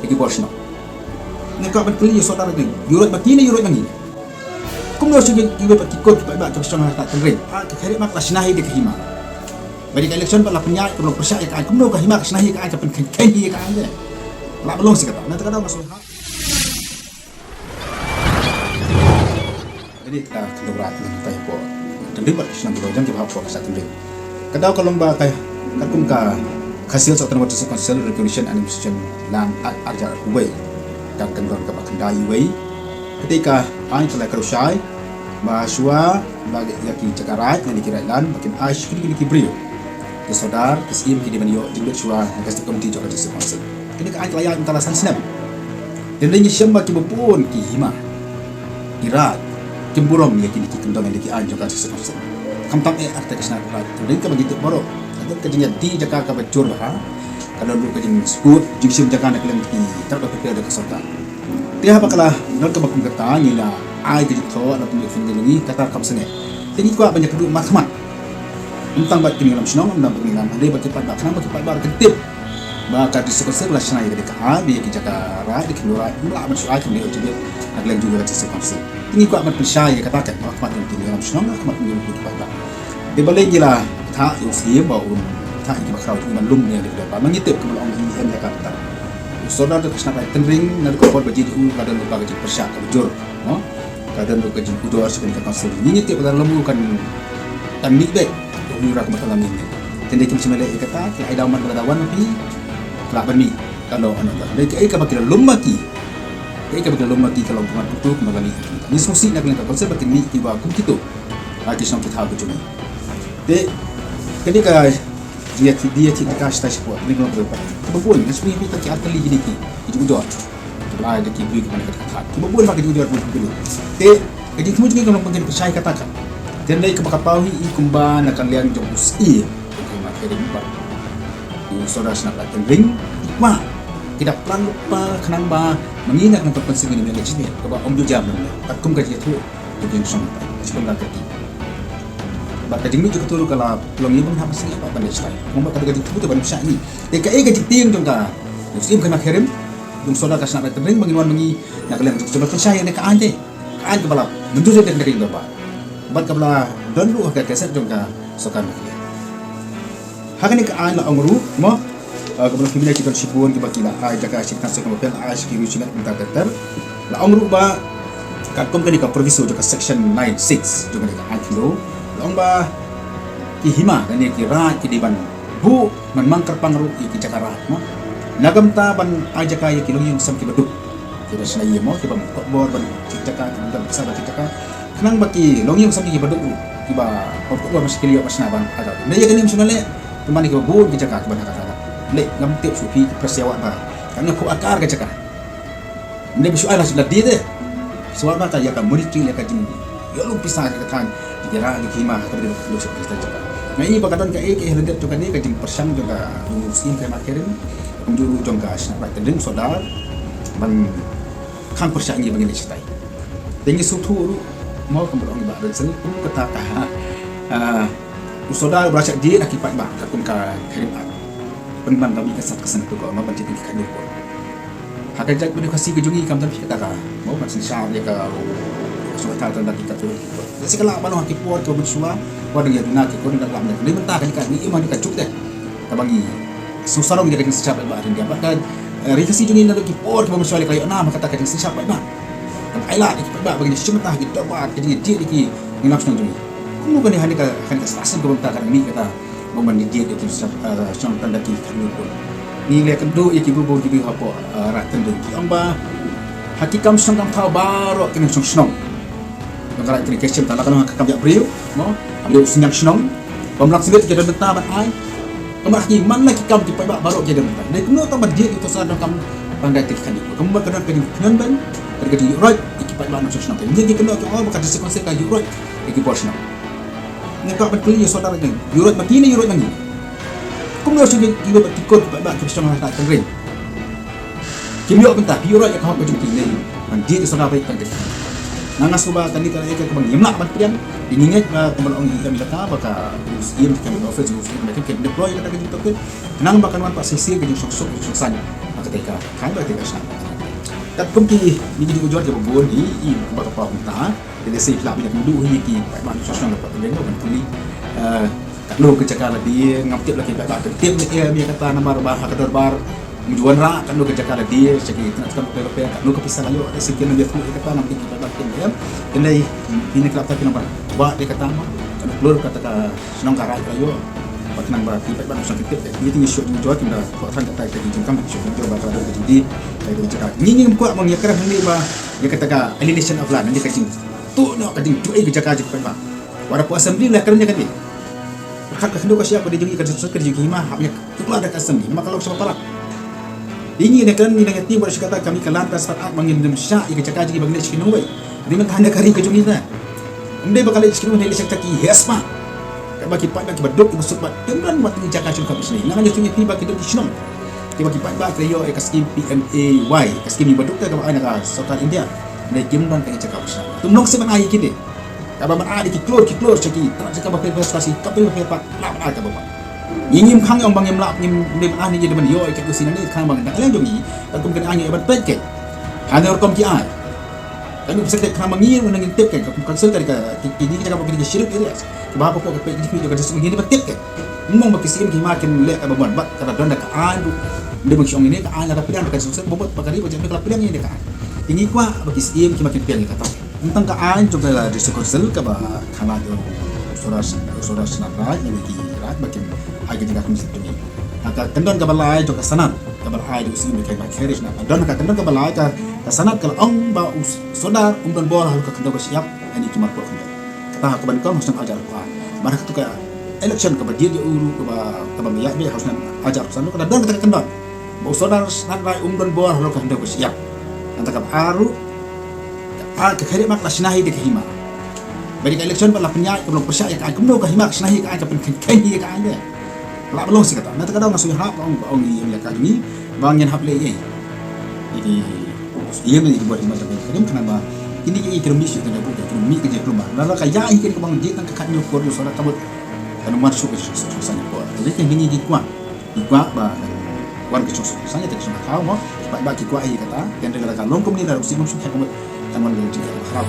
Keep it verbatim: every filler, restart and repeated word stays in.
Ki bor shnong. Nga kwah ban kylli ïa u sordar, ïa u Roy ma ki ne ïa u Roy ma ngi? Kumno shu ki, ki wei pat ki kur ki paidbah ki shnong ha Tynring, ha ka Khyriem ka la shna hi da ka hima. Ba ïa ka election ba la pynïaid, ka long pyrshah ïa ka aiñ, kumno ka hima ka shna hi ïa ka aiñ, ka pynkheiñ kheiñ hi ïa ka aiñ de. La ba long shi katta. Nangta ka daw nga sngewthuh. Ka dei ka khyndew raid ka dei ka por. Tynring bad ki shnong kiba ïaid kiba hapoh ka shnong Tynring. Ka daw ka long ba ka, katkum ka Khasi Hills Autonomous District Council Recognition and Administration Land Act arhajar arphew wei, ka kyndon kaba khyndai uwei, ka dei ka aiñ ka la kyrshai ba shuwa ba ïa ki jaka raid ne ki raid land ba kin ai sha kine ki briew, ki sordar, ki syiem ki dei ban ïoh jingbit shuwa na ka State Committee jong ka District Council. Kane ka aiñ ka la ïaid mynta la san snem. Te ngi shem ba kiba bun ki hima, ki raid, kim burom ïa kine ki kyndon ïa ki aiñ jong ka District Council. Khamtam eh arta ka shnong raid. Te ngi kaba ngi tip baroh, ka don ka jingïadie jaka kaba jur bha, ka don ruh ka jingsngewsih jingshim jaka na ka liang ki tyrpeng da ka sorkar. Te haba ka la don kaba kum kata ngi la ai ka jingthoh, la pynïoh pynïoh ngi kata kam sngewsih. Te ngi kwah ban ïakynduh markhmat. Ym tang bad ki nongïalam shnong, ym tang bad ki nongïalam, hynrei bad ki paidbah, khnang ba ki paidbah kin tip ba ka District Council la shna ïa ka dei ka aiñ, ba ïa ki jaka raid, ki khyndew raid, ym lah ban shu ai khyndew jubab na ka liang jong ka District Council. Te ngi kwah ban pynshai ïa kata, ka khmat ki nongïalam shnong, ka khmat ki paidbah. Te balei ngi la ïathuh ïa u Syiem ba un ïathuh ïa kiba khraw ban lum ïa ka dei ba ma ngi tip kumba la ong hi em ïa kata. U sordar ka shnong Tynring na ka por ba jied ïa u ka don ka jingpyrshah kaba jur. Mo? Ka don ruh ka jingkordor sha kane ka council. Ngi ngi tip ba lada lum u kan, kan mih beit. Ïoh mih ruh kumba ka la mih. Te ngi kim shym leh ïa kata, ki la ai daw man ba lada wan ma phi, ka lah ban mih. Ka long ano ta. Dei kaei kaba ki la lum ma ki. Kaei kaba ki la lum ma ki ka long kumba kumtu kumba la mih. Ngi sngewsih na ka liang ka council ba kin mih kiba kum kito. Ba ki shnong ki thaw ka jong ngi. Te kane ka jingïaid, jingïaid ka shatai shapoh, kane ka long kaba, kaba bun, nga sngewsih ba ki ar tylli kine ki, ki jingujor. Kiba ai da ki briew kiba na ka thaiñ. Kiba bun ba ki jingujor bun ki briew. Te ka jingthmu jong ngi ka long ban pynshai kata ka. Te dei kaba ka paw hi i kumba na ka liang jong u Syiem. Ka hima Khyriem bad u sordar shnong Tynring. Ba ki da plan lypa khnang ba ma ngi na ka constituency ngi ïa ka jingïaid kaba ym ju jam lem. Katkum ka jingïathuh ka jingshong ka jingshong ka kyrkieh. Bad ka jingmih jong ka tu ruh ka la long ïa ban hap sngi bad ban leh shatai. Kumba ka dei ka jingthmu te ban pynshai ngi. Te kaei ka jingtieng jong ka u Syiem ka hima Khyriem, jong u sordar ka shnong Tynring ba ngin wan ma ngi na ka liang jong ka pynshai ïa ka aiñ te. Ka aiñ kaba la mynjur ïa ka na ka ïing dorbar. Bad kaba la don ruh ha ka gazette jong ka sorkar na ka liang. Ha kane ka aiñ la ong ruh, mo, eh, kaba long ki bynta ki don shibun kiba ki la ai jaka sha ki council kaba pher, la ai sha ki riew sha ki ngat mynta ter ter. La ong ruh ba katkum kane ka proviso jong ka section nine six jong kane ka aiñ khyndew, la ong ba ki hima lane ki raid ki dei ban buh, ban mang kyrpang ruh ïa ki jaka raid, mo. Na ka bynta ban ai jaka ïa ki longïing longsem kiba duk, kiba shna ïing, mo, kiba kot bor ban jied jaka, kiba don pisa ban jied jaka. Khnang ba ki longïing longsem kiba duk ruh, kiba kot bor ba shu ki leh ba shna ban ai jaka. Hynrei ïa kane ym shym la leh, kumne kiba bun ki jaka kiba na kata. Leh ngam tip shuh phi ki press ïa wat ba kane ka akar ka jaka. Hynrei ba shu ai la shu la dei te. Shu wat ba ka ïa ka monitoring, ïa ka jingïalum pisa ka thaiñ, ki raid ki hima ka dei ka dei sha ka jaka. Nga i ba ka don kaei kaei ha lyndet jong kane ka jingpyrshang jong ka u Syiem ka hima Khyriem, kumjuh ruh jong ka shnong Tynring, sordar ban khang pyrshah ngi ba ngin leh shatai. Te ngi sngewthuh ruh, mo, kumba ong i Bah Rensel, kum kata ka, ah, u sordar uba la shah jied ha ki paidbah katkum ka Khyriem Act. Pynban ka mih ka sat ka seng tu ka, mo, ban jied ki khadduh ko. Ha ka jaitbynriew Khasi ka jong ngi kam don phi kata ka, mo, ban synshar ïa ka, ka sngewthuh tang da ki ka tu. Lehse ka lah ban long ha ki por kiba mynshuwa, ba dang ïa duna ki ko dang lah ban. Dei mynta ka jaka ngi im ha ka juk te. Kaba ngi sngewsarong ïa ka jingsynshar paidbah ha India. Bad ka, eh, Ri Khasi jong ngi naduh ki por kiba mynshuwa leh ka la ïoh nam ha kata ka jingsynshar paidbah. Kan ai lad ïa ki paidbah ba ngin ïa shim bynta ha ki dorbar, ka jingïadie ïa ki nongïalam shnong jong ngi. Kumno kane ha kane ka, ha kane ka station kaba mynta ka dang mih kata, ba ban ïadie ïa ki shnong, eh, shnong tang da ki khadduh ko. Ngi la ïakynduh ïa ki bun bun ki briew hapoh, eh, Raid Tynring. Ki ong ba ha ki kam shnong kam thaw baroh ki nongshong shnong jong ka Raid Tynring ki shim tang, la ka long ha ka kam ïa briew, mo, ha briew synñiang shnong. Bym lah sngewbha ki don bynta ban ai. Kumba ha ki man la ki kam ki paidbah baroh ki don bynta. Dei kumno tang ban jied ïa uto u sordar jong ka kam ban dei te ki khadduh. Kumba ka don ka jingpynbeit, ka don ka jingïuhroit ïa ki paidbah nongshong shnong. Ngi ki kynnoh ki ong ba ka district council ka ïuhroit ïa ki bor shnong. Nga kwah ban kylli ïa u sordar, ïuhroit ma ki ne ïuhroit ma ngi? Kumno shu ki, ki, ki kur ki paidbah ki shong ha Tynring. Kim ïoh bynta, phi ïuhroit ïa ka hok ka jong ki ne ban jied ïa u sordar ba ïa ka. Nga nga sngewbha kane ka ïa ka kaba ngim lah ban pdiang. Te ngi ngeit ba kumba la ong i M L A ka ba ka u Syiem ka office u Syiem ka deploy ïa kata ka jingtohkit. Khnang ba kan wan pat shisien ka jingsngewsuk jingsngewsaiñ ha kata ka khain ba kata ka shnong. Katkum kine ki jingujor kiba bun hi i ba ka paw kumta. Te lehse phi lah ban ïakynduh hi ki paidbah shnong shnong ba pat leng ban puli. Eh, katno ka jaka lade, ngam tip la ki paidbah kin tip ne em ïa kata namar ba ha ka dorbar. Ym ju wanrah katno ka jaka lade sha ki tnat kam pher pher, katno ka pisa la ïoh, lehse kin ym ïathuh ïa kata, ngam tip ki paidbah kin em. Hynrei phi ne khlap ta phi nang ban wad ïa kata mo, katno klur kata ka shnong ka raid ka la ïoh. Bad khnang ba ki paidbah shnong kin tip, ïa ki jingïashoh jingïajor kin da thoh than kata ka jingkam, jingïashoh jingïajor ba ka la don ka jingdie ïa ka jaka. Ngi ngim kwah ban ïakren hangne ba ïa kata ka alienation of land, ïa ka jingtuh noh ka jingjuh ïa ka jaka jong ki paidbah. Wat la poi assembly la kren ïa kane. Pyrkhat ka khyndew ka shyiap ka dei jong ngi, ka dei jong ngi, ka dei jong ki hima, hap ïa ka kloi da ka assembly, ma ka long shaba palat. Ïa ngi ne kren ngi dang ïa ti bad shi katta ka mih ka Land Transfer Act ba ngin ym shah ïa ka jaka jong ngi ba ngin leit sha kino wei. Dei mynta ne ka ri ka jong ngi na. Ym dei ba ka leit sha kino wei, leit sha ki heh spah. Kaba ki paidbah kiba duk kiba suk ba kim don wat ngi jaka shnong ka pynshai. Nga nga ïathuh ïa phi ba ki duk ki shnong kiba ki paidbah ki la ïoh ïa ka skim P M A Y, ka skim ba duk ka ba ai na ka sorkar India. Ne kim don ka jaka pynshai. Tum long se ban ai ïa ki de. Kaba ban ai da ki klur ki klur sha ki tnat jaka ba pher pher, sha ki company ba pher pher, lah ban ai kaba ban. Ngi ngim khang ïa ong ba ngim lah, ngim dei ban ai ne ngi dei ban ïoh ïa ka kusi nangne, khang ba dang ka liang jong ngi, katkum kane ai ngi ban peit keiñ. Hangno rukom ki ai. Kane pisa keiñ khang ba ngi ruh nangin tip keiñ, katkum council ka dei ka, ki, kine ki jaka ba kine ki scheduled areas. Kiba hapoh ka peit ki jingmih jong ka district ngi dei ban tip keiñ. Ym ong ba ki Syiem ki hima kin leh kaba mon, bad ka la don da ka aiñ ruh. Ym dei ba ngi shu ong ine ka aiñ la da pdiang da ka district council, ba mut ba ka ri ba jong ka la pdiang ine ka aiñ. Te ngi kwah ba ki Syiem ki hima kin pdiang ïa kata. Tang ka aiñ jong ka District Council kaba khanglad ïa u Sordar, u Sordar Shnat Raij, ne ki raij ba kin ai ka jingkyrkhu jong ngi. Ha ka kyndon kaba lai jong ka Sanad kaba la ai da u Syiem Bah Kherish Shnat. Don ha ka kyndon kaba lai ka, ka Sanad ka la ong ba u Sordar um don bor halor ka khyndew ka shyiap, ïa kine ki markhyndew. Kata ha kaba nyngkong ha u snem arhajar arphew ar. Bad ha katu ka election kaba jied ïa u ruh kaba, kaba ïa beh ha u snem arhajar arphew san ruh ka la don kata ka kyndon. Ba u Sordar Shnat Raij um don bor halor ka khyndew ka shyiap. Nangta kaba ar ruh, ka, ka Khyrnit Mak la shna hi da ka hima. Ba dei ka election ba la pynïaid, ka long pyrshah ïa ka aiñ, kumno ka hima ka shna hi ka aiñ, ka pynkheiñ hi ïa ka aiñ de. Lah ba long shi katta. Nangta ka daw nga shu ïarap ka ong, ka ong ïa ka jong ngi ba ngin hap leh ei. Ïa ki, ïa ki bor hima jong ka rim khnang ba kine ki, ki rim mih shuh ka da buh, ki rim mih ka jingkhlem ba. Lada ka ïaid hi kane ka bang jied tang ka khatñiew por ïa u Sordar ka mut kan wan shuh ka jingsngewsih sngewsih por. Te kine ki kwah. Ngi kwah ba kan wan ka jingsuk sangeh te ka suk ka thaw mo. Ba, ba ki kwah hi kata, kan da ka long kumne da u Syiem um suk ka mut kan wan ka jingkyrkhu khraw.